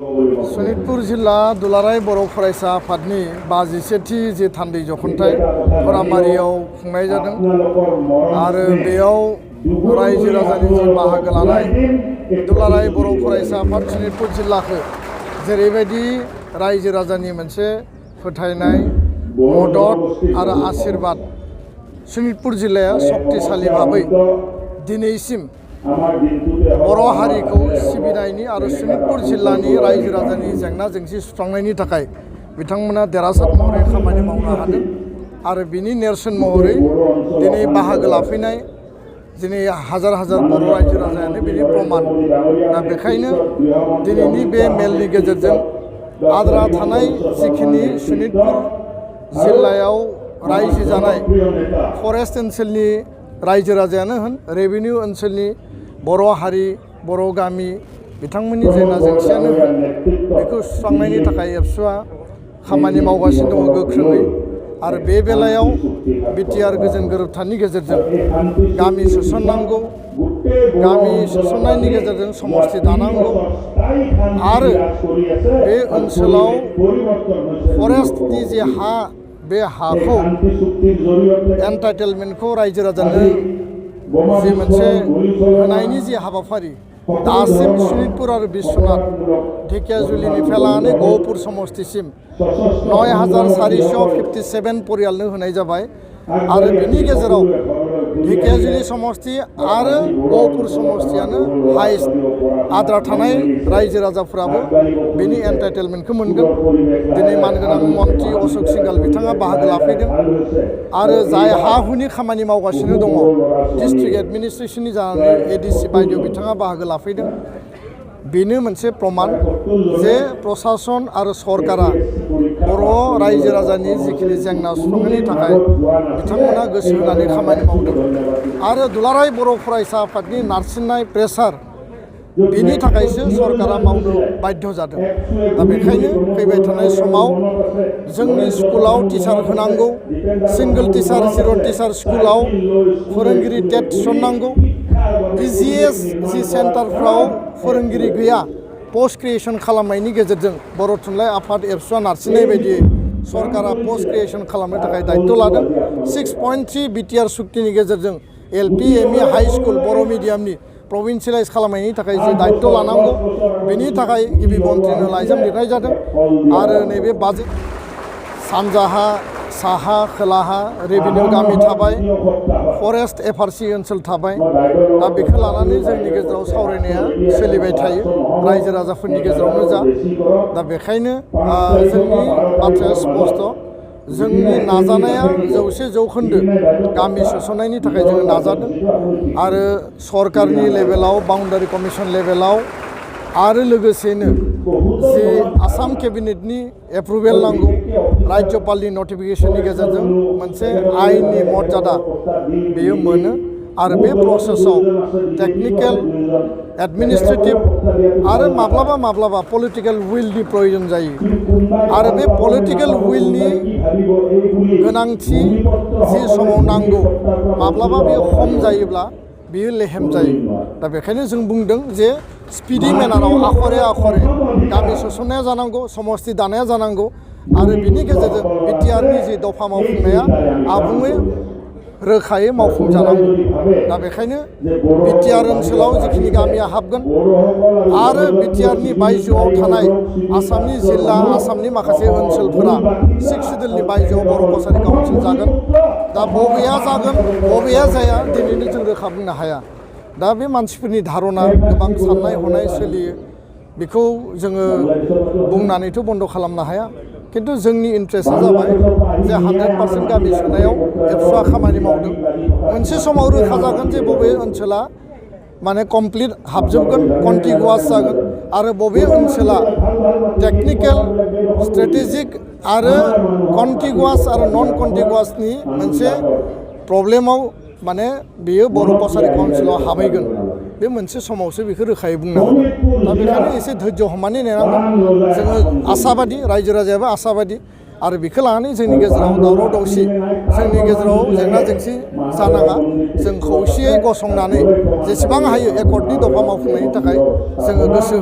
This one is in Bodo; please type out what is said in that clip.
सनितपुर जिल्ला दुलाराय बर' फरायसा आफादनि 52थि जे थान्दै जखनथाइ खरामारियाव खुंनाय जादों आरो बेयाव रायजो राजानि जे बाहागो लानाय दुलाराय बर' फरायसा आफाद सनितपुर जिल्लाखौ जेरैबायदि रायजो राजानि मोनसे फोथायनाय मदद आरो आशीर्बाद सनितपुर जिल्लाया शक्तिशाली भाबै दिनैसिम बर' हारिखौ सिबिनायनि आरो सनितपुर जिल्लानि रायजो राजानि जेंना जेंसि सुस्रांनायनि थाखाय बिथांमोना देरहासार महरै खामानि मावनो हादों आरो बिनि नेरसोन महरै दिनै बाहागो लाफैनाय दिनै हाजार हाजार बर' रायजो राजायानो बिनि प्रमान दा बेखायनो दिनैनि बे मेलनि गेजेरजों आद्रा थानाय जिखिनि सनितपुर जिल्लायाव रायजो जानाय फरेस्ट ओनसोलनि रायजो राजायानो होन रेभिनिउ ओनसोलनि बर' हारि बर' गामि बिथांमोननि जेंना जेंसियानो होन बेखौ सुस्रांनायनि थाखाय एबसुआ खामानि मावगासिनो दङ गोख्रोङै आरो बे बेलायाव बिटिआर गोजोन गोरोबथानि गेजेरजों गामि सोसननांगौ गामि सोसननायनि गेजेरजों समस्ति दानांगौ आरो बे ओनसोलाव फरेस्टनि जे हा बे हाखौ एन्टाइटेलमेन्टखौ रायजो राजानो जे मोनसे होनायनि जे हाबाफारि दासिम सनितपुर आरो बिश्वनाथ ढेकियाजुलिनिफ्राय लानानै गहपुर समस्तिसिम 9457 परियालनो होनाय जाबाय आरो बिनि गेजेराव ढेकियाजुलि समस्ति आरो गहपुर समस्तियानो हाइस्ट आद्रा थानाय रायजो राजाफोराबो बेनि एन्टाइटेलमेन्टखौ मोनगोन दिनै मानगोनां मन्त्रि अशोक सिंघाल बिथाङा बाहागो लाफैदों आरो जाय हा हुनि खामानि मावगासिनो दङ डिस्ट्रिक्ट एडमिनिस्ट्रेसननि जानानै एडिसि बायदियाव बिथाङा बाहागो लाफैदों बेनो मोनसे प्रमान जे प्रशासन आरो सरकारा बर' रायजो राजानि जिखिनि जेंना सुस्रांनायनि थाखाय बिथांमोना गोसो होनानै खामानि मावदों आरो दुलाराय बर' फरायसा आफादनि नारसिननाय प्रेसार बेनि थाखायसो सरकारा मावनो बाध्य जादों दा बेखायनो फैबाय थानाय समाव जोंनि स्कुलाव टिचार होनांगौ सिंगल टिचार जिर' टिचार स्कुलाव फोरोंगिरि टेट थिसननांगौ PGS जि सेन्टारफ्राव फोरोंगिरि गैया पस्ट क्रिएशन खालामनायनि गेजेरजों बर' थुनलाइ आफाद एबसुआ नारसिननाय बायदियै सरकारा पस्ट क्रिएशन खालामनो थाखाय दायित्व लादों 6.3 बिटिआर सुक्तिनि गेजेरजों LP ME हाई स्कुल बर' मिडियामनि प्रभिन्सियेलाइज खालामनायनि थाखाय जे दायित्व लानांगौ बेनि थाखाय गिबि मन्थ्रिनो लाइजाम लिरनाय जादों आरो नैबे बाजेट सानजाहा साहा खोलाहा रेभिनिउ गामि थाबाय फरेस्ट FRC ओनसोल थाबाय दा बेखौ लानानै जोंनि गेजेराव सावरायनाया सोलिबाय थायो रायजो राजाफोरनि गेजेरावनो जा दा बेखायनो जोंनि बाथ्राया स्पष्ट जोंनि नाजानाया 100% गामि सोसननायनि थाखाय जोङो नाजादों आरो सरकारनि लेभेलाव बाउन्डारि कमिसन लेभेलाव आरो लोगोसेनो जे आसाम केबिनेटनि एप्रुभेल नांगौ राज्यपालनि नटिफिकेशननि गेजेरजों मोनसे आयेननि मर्यादा बेयो मोनो आरो बे प्रसेसआव टेक्निकेल एडमिनिस्ट्रेटिभ आरो माब्लाबा पलिटिकेल उइलनि प्रयोजन जायो आरो बे पलिटिकेल उइलनि गोनांथि जि समाव नांगौ माब्लाबा बेयो खम जायोब्ला बेयो लेहेम जायो दा बेखायनो जों बुंदों जे स्पिडि मेनाराव आखरे गामि सोसननाया जानांगौ समस्ति दानाया जानांगौ आरो बिनि गेजेरजों बिटिआरनि जि दफा मावफुंनाया आबुङै रोखायै मावफुंजानांगौ दा बेखायनो बिटिआर ओनसोलाव जिखिनि गामिया हाबगोन आरो बिटिआरनि बायजोआव थानाय आसामनि जिल्ला आसामनि माखासे ओनसोलफोरा 6 सिडुलनि बायजोआव बर' कसारि काउन्सिल जागोन दा बबेया जागोन बबेया जाया दिनैनो जों रोखा बुंनो हाया दा बे मानसिफोरनि धारना गोबां साननाय हनाय सोलियो बेखौ जोङो बुंनानैथ' बन्द' खालामनो हाया किन्तु जोंनि इन्ट्रेस्टआ जाबाय जे 100% गामि सोनायाव एबसुआ खामानि मावदों मोनसे समाव रोखा जागोन जे बबे ओनसोला माने कमप्लिट हाबजोबगोन कन्टिगुवास जागोन आरो बबे ओनसोला टेक्निकेल स्ट्रेटेजिक आरो कन्टिगुवास आरो नन कन्टिगुवासनि मोनसे प्रब्लेमाव माने बेयो बर' कसारि काउन्सिलाव हाबहैगोन बे मोनसे समावसो बेखौ रोखायै बुंनो हागोन दा बेखायनो एसे धैर्य हमनानै नेनांगोन जोङो आसाबादि रायजो राजायाबो आसाबादि आरो बेखौ लानानै जोंनि गेजेराव दावराव दावसि जोंनि गेजेराव जेंना जेंसि जानाङा जों खौसेयै गसंनानै जेसेबां हायो एकर्डनि दफा मावफुंनायनि थाखाय जोङो गोसो